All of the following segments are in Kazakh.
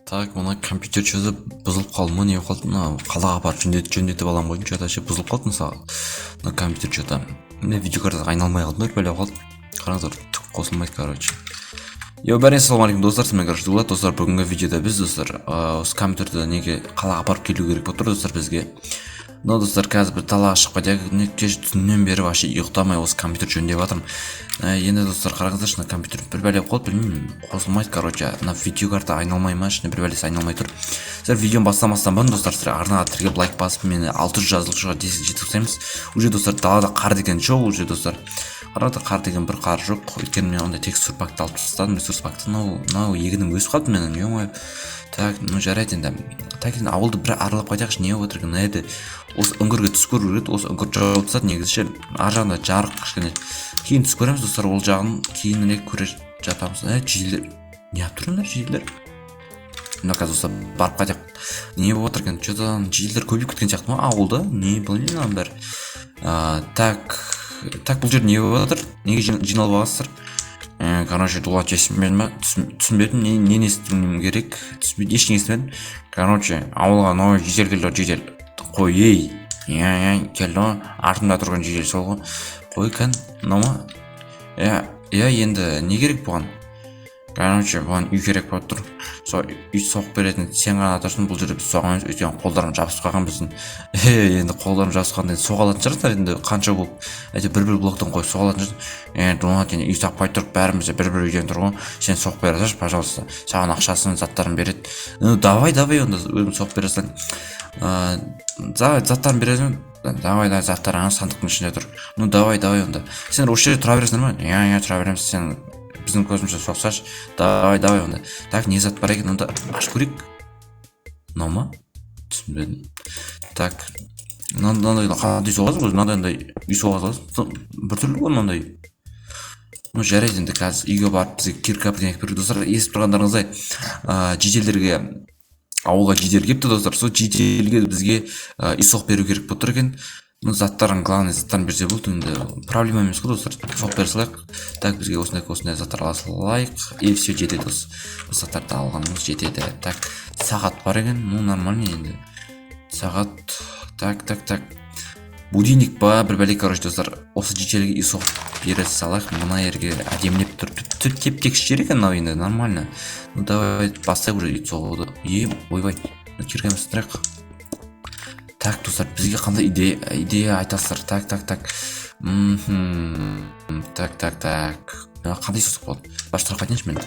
Так, мына компьютер что-то бұзылып қалды ма, не болып қалды? Мына қалаға апарып жөндетіп аламын ғой, что-то ше бұзылып қалды. Мысалы, мына компьютер что-то мына видеокарта айналмай қалды ма, бір бәле қалды. Қараңыздар, түк қосылмайды, короче. Йоу, бәріңе ассалаумағалейкум, достар! Сізбен, короче, Дулат. Достар, бүгінгі видеода біз, достар, осы компьютерді неге қалаға апарып келу керек болып тұр, достар, бізге. Но, достар, қазір бір далаға шығып кетейік. Не, кеше түннен бері вообще ұйықтамай осы компьютер жөндеп жатырмын. Енді, достар, қараңыздаршы, мына компьютер бір бәле болып қалды, білмеймін, қосылмайды, короче. Мына видеокарта айналмай ма, ішінде бір бәлесі айналмай тұр. Сіздер видеоны бастамастан бұрын, достар, сіздер арнаға тіркеліп, лайк басып, мені 600 жазылушыға жеткізіп тастаймыз уже. Достар, далада қар деген жоқ уже, достар. Қараңдар, қар деген бір қар жоқ, өйткені мен ондай текстур пакты алып тастадым, ресурс пакты. Мынау егінім өсіп қалды менің, ё. Так, ну жарайды енді. Так, енді ауылды бір аралап қайтайықшы, не болып жатыр екен мына жерде? Осы үңгірге түсіп көру керек еді, осы үңгір жауып тастады негізі ше. Ар жағында жарық кішкене, кейін түсіп көреміз, достар, ол жағын кейінірек көре жатамыз. Ә, жителдер не алып тұрыңдар, жителдер? Мына қазір, достар, барып қайтайық, не болып жатыр екен? Че-то жителдер көбейіп кеткен сияқты ма ауылда, не, білмеймін мынаның бәрі. Так, так, бұл жерде не болып жатыр? Неге жиналып алғансыздар? Короче, Дулат, естімедің ба? Түсінбедім, нені естуім керек? Түсінбедім, ештеңе естімедім. Короче, ауылға новый житель келді ғой, житель. Қой, ей, иә, иә, келді ғой, артымда тұрған житель сол ғой. Қой, кән, мынау ма? Иә, иә, енді не керек бұған? Короче, бұған үй керек болып тұр. Сол үй соғып беретін сен ғана тұрсың бұл жерде, біз соға алмаймыз, өйткені қолдарым жабысып қалған біздің. Е, енді қолдарым жабысып қалғанда енді соға алатын шығарсыңдар енді, қанша болып, әйтеуір бір бір блоктан қойып соға алатын шығарсың. Е, Дулат, енді үй таппай тұрып, бәріміз де бір бір үйден тұр ғой, сен соғып бере салшы, пожалуйста, саған ақшасын, заттарын береді. Ну давай, давай, онда өзім соғып бере салайын. Давай, заттарын бересің. Давай, давай, заттар ана сандықтың ішінде тұр. Ну давай, давай, онда сендер осы жерде тұра бересіңдер ма? Иә, иә, тұра береміз, сен біздің көзімізше соқсашы. Давай, давай онда. Так, не зат бар екен онда, ашып көрейік. Мынау ма? Түсінбедім. Так, мынандай қандай соғасың өзі? Мынандай үй соға саласың, біртүрлі ғой мынандай. Ну жарайды, енді қазір үйге барып бізге кирка, бірдеңе әкеліп береді. Достар, естіп тұрғандарыңыздай, жителдерге, ауылға житель келіпті, достар. Сол жителге бізге үй соғып беру керек болып тұр екен. Ну, заттарын, главный, заттарын берсе болды енді, проблема емес қой, достар, соғып бере салайық. Так, бізге осындай, осындай заттар ала салайық, и все, жетеді. Осы заттарды алғанымыз жетеді. Так, сағат бар екен, ну нормально енді сағат. Так, так, так, будильник па, бір бәле. Короче, достар, осы жителге үй соғып бере салайық. Мына жерге әдемілеп тұрып, теп тегіс жер екен мынау енді, нормально. Ну давай, бастайық уже үй соғуды. Е, ойбай, киркамызды сындырайық. Так, достар, бізге қандай идея айтасыздар? Так, так, так, так, так, так, қандай соқсақ болады? Басқа айтайыншы мен.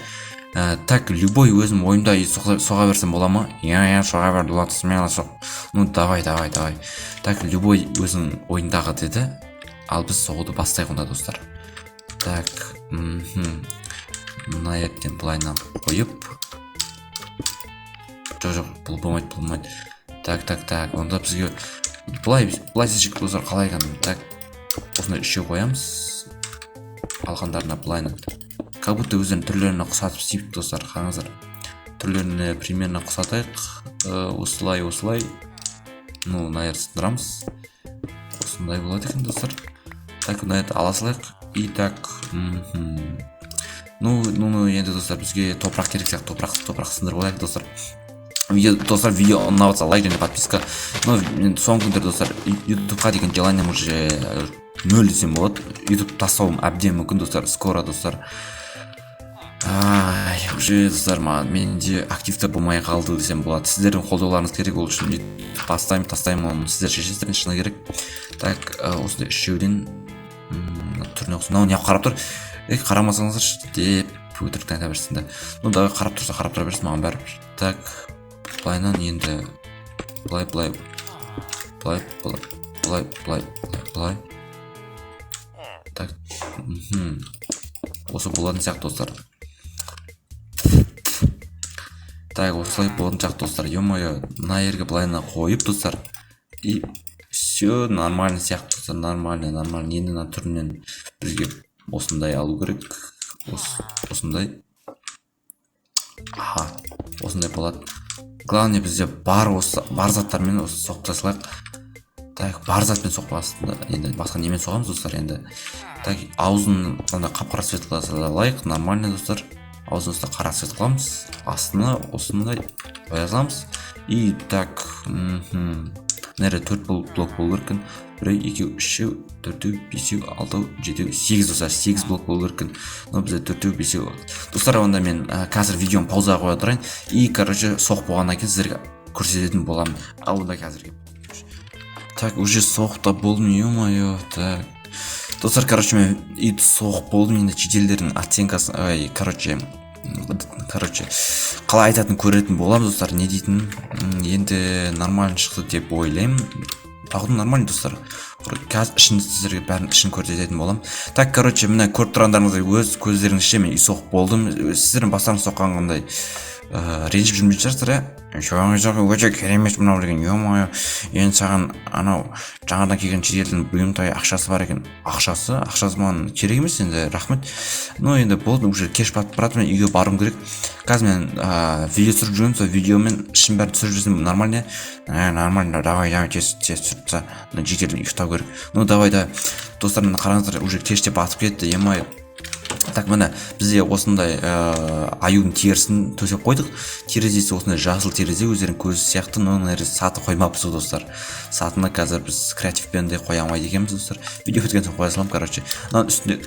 Так, любой өзім ойымда үй соға берсем бола ма? Иә, иә, соға бер, Дулат, смело соқ. Ну давай, давай, давай. Так, любой өзің ойындағы деді, ал біз соғуды бастайық онда, достар. Так, мына ертең былайынан қойып, жоқ, жоқ, бұл болмайды, бұл болмайды. Так, так, так, онда бізге былай, былай істесек, достар, қалай екен? Так, осындай үшеу қоямыз, қалғандарына былайынан, как будто өздерінің түрлеріне ұқсатып істейік. Достар, қараңыздар, түрлеріне примерно ұқсатайық. Осылай, осылай. Ну, мына жерді сындырамыз, осындай болады екен, достар. Так, мына жерді ала салайық. И так, ну, ну, ну, енді, достар, бізге топырақ керек сияқты. Топырақ, топырақ сындырып алайық, достар. Видео, достар, видео ұнап жатса, лайк және подписка. Ну мен соңғы күндері, достар, ютубқа деген желанием уже нөл десем болады, ютуб тастауым әбден мүмкін, достар, скоро, достар. Ай, уже, достар, маған, менде активті болмай қалды десем болады. Сіздердің қолдауларыңыз керек ол үшін. Бастаймын, тастаймын, оны сіздер шешесіздер, шыны керек. Так, осындай үшеуден түріне ұқсап. Мынау неғып қарап тұр? Ей, қарамасаңыздаршы деп өтіріктен айта берсін да. Ну давай, қарап тұрса, қарап тұра берсін, маған бәрібір. Так, былайынан енді, былай, былай, былай, былай, былай, былай, былай. Так, осы болатын сияқты, достар. Так, осылай болатын сияқты, достар. Ё-моё, мына жерге былайына қойып, достар, и все нормально сияқты, достар, нормально, нормально. Енді мына түрінен бізге осындай алу керек, осындай, аха, осындай болады. Главное, бізде бар, осы бар заттармен осы соғып тастайық. Так, бар затпен соқпасын енді, басқа немен соғамыз, достар, енді? Так, аузын мынандай қап қара цвет қыла салайық, нормально, достар. Аузын осылай қара цвет қыламыз, астына осындай. Қоя саламыз. И так, мына жерде төрт блок болу керек екен: біреу, екеу, үшеу, төртеу, бесеу, алтау, жетеу, сегіз. Достар, сегіз блок болу керек екен, но бізде төртеу, бесеу. Достар, онда мен қазір видеоны паузаға қоя тұрайын и, короче, соғып болғаннан кейін сіздерге көрсететін боламын. Ал онда қазірге. Так, уже соғып та болдым, ё-моё. Так, достар, короче, мен үйді соғып болдым. Енді жительдердің оценкасын, ай, короче, қалай айтатынын көретін боламыз, достар, не дейтінін. Енді нормально шықты деп ойлаймын. Тағы да нормально, достар. Қазір ішін сіздерге бәрін ішін көрсететін боламын. Так, короче, міне, көріп тұрғандарыңыздай, өз көздеріңізше мен үй соғып болдым. Сіздердің бастарыңыз соққан қандай, ренжіп жүрмейтін шығарсыздар, иә? Жоқ, жоқ, өте керемет мынау деген, ё-моё. Енді саған анау жаңадан келген шетелдің бұйымтай ақшасы бар екен. Ақшасы маған керек емес енді, рахмет. Ну, енді болды, уже кеш батып бара жатыр, мен үйге баруым керек. Қазір мен видео түсіріп жүрмін, сол видеомен ішін бәрін түсіріп жүрсем, нормально, иә? Нормально, давай, давай, тез тез түсіріп таста, мына жительдің ұйықтау керек. Ну, давай, давай. Достар, міне, қараңыздар, уже кеш те батып кетті, ё-моё. Так, міне, бізде осындай аюдың терісін төсеп қойдық. Терезесі осындай жасыл терезе, өздерінің көзі сияқты. Но мына жерде саты қоймаппыз ғой, достар. Сатыны қазір біз креативпен де қоя алмайды екенбіз, достар. Видео біткен соң қоя саламын. Короче, мынаның үстінде,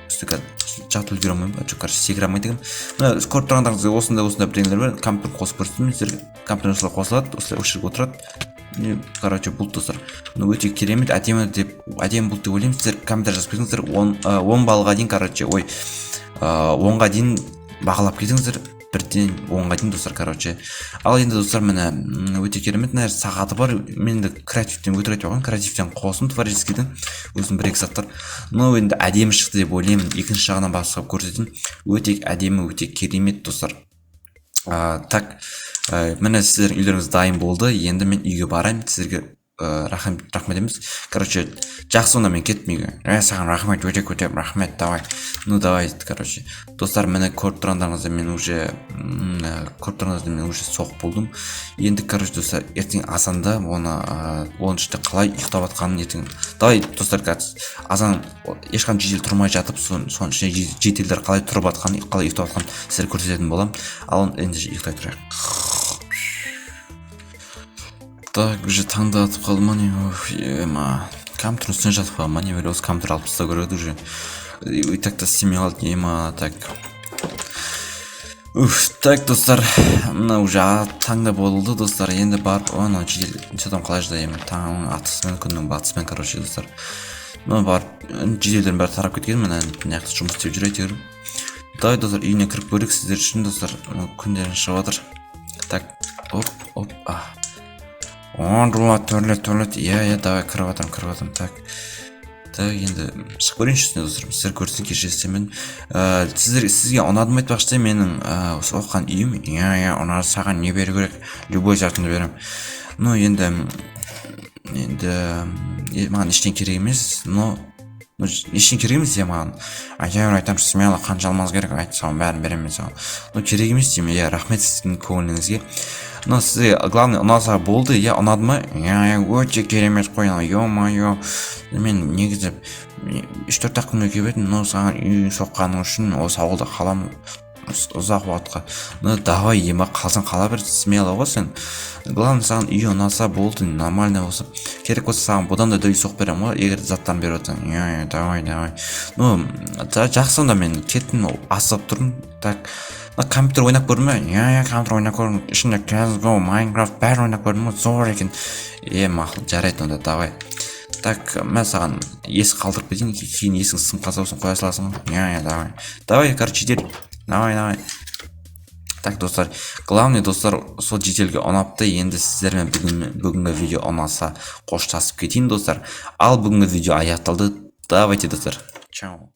үсті қазір жатып үлгере алмаймын ба? Жоқ, короче, секіре алмайды екенмін. Мына көріп тұрғандарыңыздай, осындай осындай бірдеңелер бар. Компьютер қосып көрсетейін сіздерге. Компьютер осылай қосылады, осылай осы жерге отырады. Не, короче, бұл, достар, ну, өте керемет, әдемі деп, әдемі болды деп ойлаймын. Сіздер комментарий жазып кетіңіздер, 10 баллға дейін, короче, ой, 10-ға дейін бағалап кетіңіздер, 1-ден 10-ға дейін, достар. Короче, ал енді, достар, міне, өте керемет. Мына сағаты бар. Мен енді креативтен, өтірік айтпай қояйын, креативтен қостым, творческийден өзім бір екі заттар. Но енді әдемі шықты деп ойлаймын. Екінші жағынан бастап көрсетейін. Өте әдемі, өте керемет, достар. Так, міне, сіздердің үйлеріңіз дайын болды. Енді мен үйге барайын. Сіздерге рахмет, рахмет емес, короче, жақсы, онда мен кеттім үйге. Саған рахмет, өте өте рахмет. Давай, ну, давай. Короче, достар, міне, көріп тұрғандарыңыздай, мен уже көріп тұрғандарыңыздай, мен уже соғып болдым. Енді, короче, достар, ертең азанда оны, оның ішінде қалай ұйықтап жатқанын ертең. Давай, достар, қазір азан ешқандай жедел тұрмай жатып, соның ішінде жительдер қалай тұрып жатқанын, қалай ұйықтап жатқанын сіздерге көрсететін боламын. Ал енді ұйықтай тұрайық. Так, уже таңда атып қалды ма, не? Уф, ема, компьютердің үстіне жатып қалған ма, не? Осы компьютер алып тастау керек еді уже, и так та істемей қалды, ема. Так, уф, так, достар, мына уже таңда болды, достар. Енді барып анау жедел че там қалай жатыр, таң атысымен, күннің батысымен. Короче, достар, мына барып, жеделдердің бәрі тарап кеткен, міне, мына жақта жұмыс істеп жүр әйтеуір. Давай, достар, үйіне кіріп көрейік сіздер үшін, достар. Күндерің шығып жатыр. Так, оп, оп, а, о, Дулат, туалет, туалет, иә, иә, давай, кіріп жатырмын, кіріп жатырмын. Так, так, енді шығып көрейінші үстіне, достар, сіздер көрсін. Кешіресіздер, мен сізге ұнады ма, айтпақшы, менің соққан үйім? Иә, ұнады. Саған не беру керек? Любой затыңды беремін. Ну, енді маған ештеңе керек емес, но ештеңе керек емес, иә. Маған әйтеуір айтамын, смело, қанша алмаз керек, айт, соның бәрін беремін мен саған. Ну, керек емес деймін, иә. Рахмет сіздің көңіліңізге. Но сізге главное ұнаса болды, иә. Ұнады ма? Иә, өте керемет қой, ё-моё. Мен негізі 3-4 ақ күнге келіп едім, но саған үй соққаның үшін осы ауылда қаламын ұзақ уақытқа. Ну, давай, ема, қалсаң қала бер, смело ғой сен. Главное, саған үй ұнаса болды, нормально болса. Керек болса, саған бұдан да үй соғып беремін ғой, егер заттарын беріп жатсаң. Иә, давай, давай. Ну, жақсы, онда мен кеттім, асығып тұрмын. Так, мына компьютер ойнап көрдің бе? Иә, компьютер ойнап көрдім. Ішінде CSGO, Майнкрафт, бәрін ойнап көрдім ғой, зор екен. Е, мақұл, жарайды онда, давай. Так, мен саған есік қалдырып кетейін, кейін есігің сынып қалса, сосын қоя саласың ғой. Иә, давай, давай, короче, жедел, давай, давай. Так, достар, главный, достар, сол жительге ұнапты. Енді сіздермен бүгінгі видео ұнаса, қоштасып кетейін, достар. Ал бүгінгі видео аяқталды. Давайте, достар, чао.